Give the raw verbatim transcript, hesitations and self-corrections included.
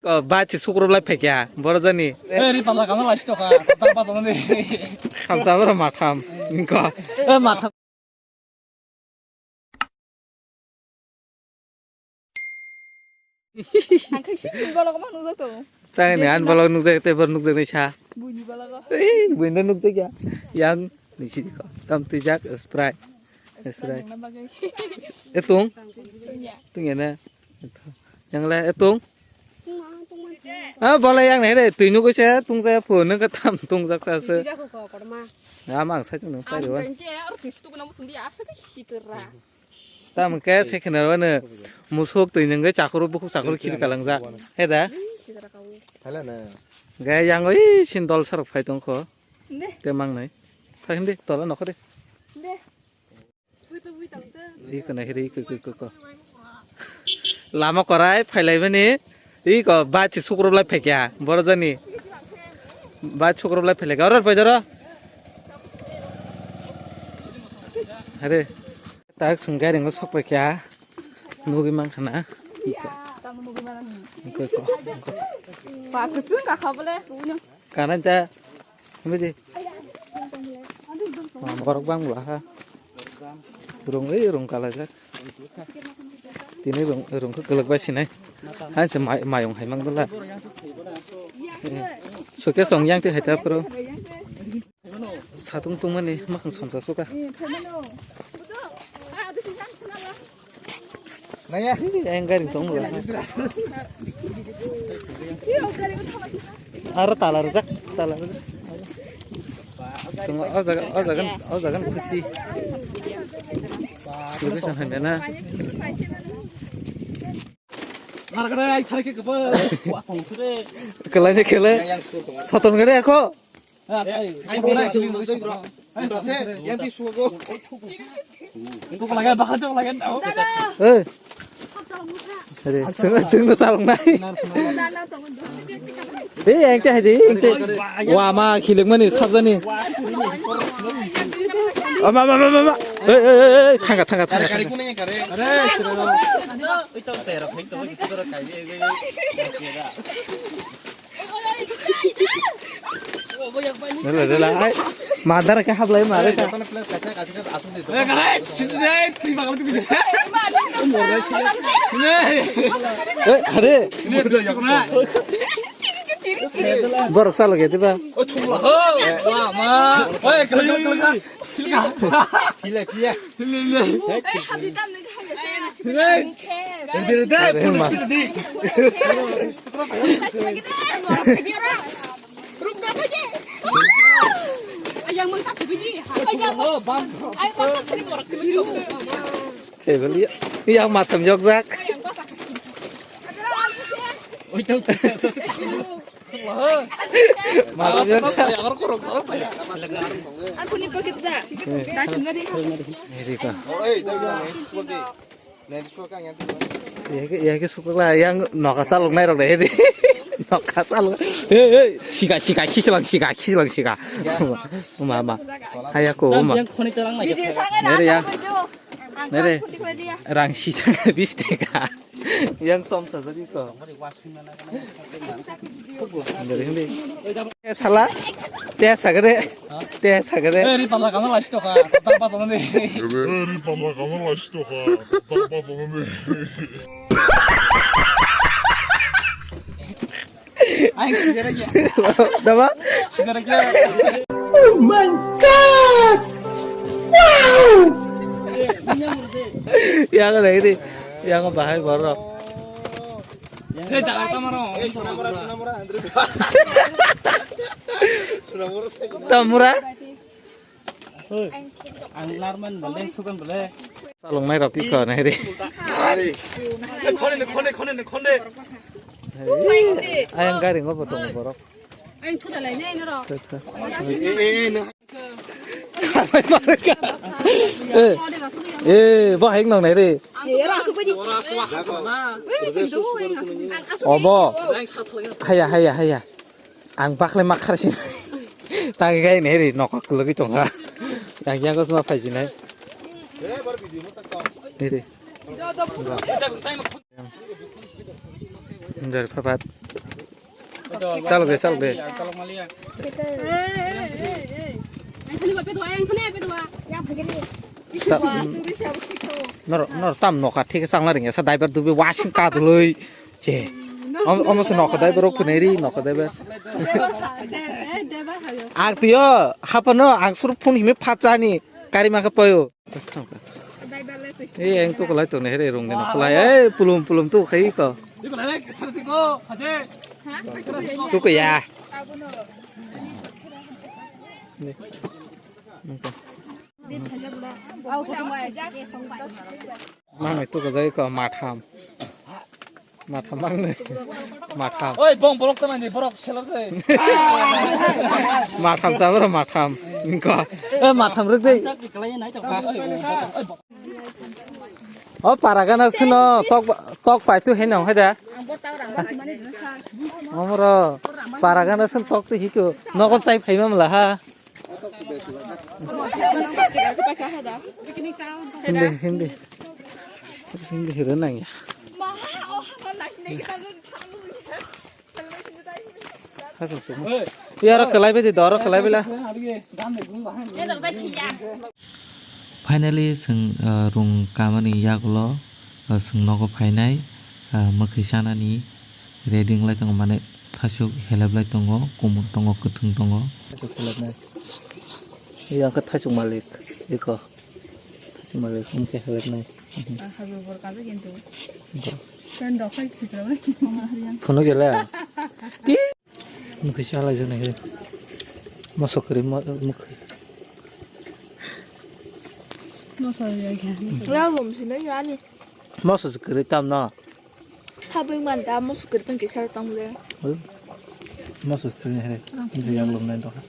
O, bachi sukrop lai phaikya, boro jani. Eh, ri pala kano lai sito kha, ta pa jano ni. Khamsa boro matham, ningko. Eh, matham. Ang khai sini bala ko manu jato. Tang ni an bala nukjak, te bor nukjak ni sa. Buini bala ko. Eh, buini nukjak ya. Yang ni sini ko. Tam twijak, Sprite. Sprite. Nang na bagai. Etung? Tunya. Tunya na. Yang le etung? Ah, bola yang nai re, twi nugui se, tung se, phone nung ka tam tung jak sa se. Twi jak ko korma. Ama ang sai chung nung pai ro. Ang ke ar twi stuk na musung di asa ke hitura. Tam ke se khena ro ne, musuk twi nung ke chakuru bukhuk chakuru khiri kalang jak. He da? Hala na. Ga yang oi sin dol sarok phai tong kho. Ne. Te mang nai. Phai hindi, tola nokho de. De. Iko na hiri iko, iko, iko, iko. Lama korai phailaimani. Iko bachi sukrop lai phaikya. Boro jani. Bachi sukrop lai phaikya. Oro pai doro. Hare. Tak sengga ringo sok phaikya. Nugui mang khana. Iko. Iko, iko, iko. Ba kuchung ka khabale. Kanan ta. Bidi. Borok bang bula ha. Rung, eh, rung kalajak. Tini rung, rung khe kwlwk bai sinai. Han se mai, mayung hai mang bula. Suke song yang ti hai ta pro. Satung tungmani makang somsa suka. Naya. Yang garing tong bula. Aro tala rujak, tala rujak. Sungo o jaga, o jaga, o jaga khusi. Khusi san hande na. Nargana ai thar ke kebo. Wa kong kre. Kelai ne kele. Soton gare ako. Hey. Are, sengno, sengno chalok nai. Hey, engte hai de, engte. Wa ma khilek mani sabjani. Ama, ama, ama, ama. Hey, hey, hey, hey, thanga, thanga, thanga. Rela, rela, ai. Madar ke hablai mare ka. Eh, hare. Borok salo ge diba? Pila, pila. Ei, habdi tam nang habdi saya. Dede, dede, police pila di. Ruk da bagi. Ayang mangta pagi. Ayang mangta pagi. Sebeli yang matam jokjak. Oi, tau, tau, tau, tau. Yake, yake sukla yang noka salok nai rok deh, hedi. Noka salok. Hei, hei, sika, sika, kislang, sika, kislang, sika. Ma, ma. Haya ko, ma. Nere ya. Nere. Rang sitang bis teka. Yang som sa jadi ko. Dari hindi. Eh, salah. Te sagade. Te sagade. Eh, ri pala kama last to ka. Tapa sama ni. Eh, ri pala kama last to ka. Tapa sama ni. Aing sijara ya. Dama? Sijara ya. Oh my God! Wow! Yang lagi ni, yang bahai borok. Eh, jangan tamaro. Eh, Sunamura, Sunamura, Andrew. Sunamura, Sunamura. Tamura? Ang narman bole, sukan bole. Salong nai rok ki ko nai ri. Khone, khone, khone, khone. Ayang gari ngo botong borok. Ang thuda lai nai noro. Kharbai marka. Eh, eh, bo heng nong nai ri. Obo. Haya, haya, haya. Ang bakle ma kharsin. Tagi gai ne ri nokok lagi tongha. Yang yang kosma phai jinai. Ri. Dari phapat. Chal be, chal be. Ta-, nor, nor tam nokha thik chang la ringya sa driver dubi wasing ka dului. Che. Om, om se nokha driver rok phunai ri nokha driver. Ang tiyo hapano ang sur phone himi phat chani kari ma kha payo. Eh, ang tu kalai tu ne here rung de nokha lai. Eh, pulum pulum tu khai ko. Tu ko ya. Ni. Nokha. Mangnwi tuku jai ko matham. Matham mangnwi. Matham. Oi, bong bolok tanani borok selar se. Matham sa bro matham. Ko. Eh, matham rwk dei. O paragana sino tok tok pai tu heno heda. Omro paragana sin tok tu hiko. Nogon chai phai mamla ha. Hindi, hindi. Hindi hero nang ya. Hasam sum. Yaro kalai bedi doro kalai bela. Finally, chwng, ah, rung kamani yagulo, ah, chwng nogo phainai, ah, mwkhwi chanani ready wnglai tongo, mane thasuk heleplai tongo, kumung tongo, kwthwng tongo. Thasuk helepnai. Iya khe thasuk malik, eko. Thasuk malik, wngkhe helepnai. Ah, habuk bor kaza kintu. Bo. Sen dokhai khikra. Phunuk gela. Ti. Mwkhwi chalai jani khe. Moso kwrwi mo-, mwkhwi. Moso ya khe. Ya bom sini ya ni. Moso kwrwi tam no. Habui man da moso kwrwi pang kisa tam le. Moso kwrwi he. Ini yang lom nai doha.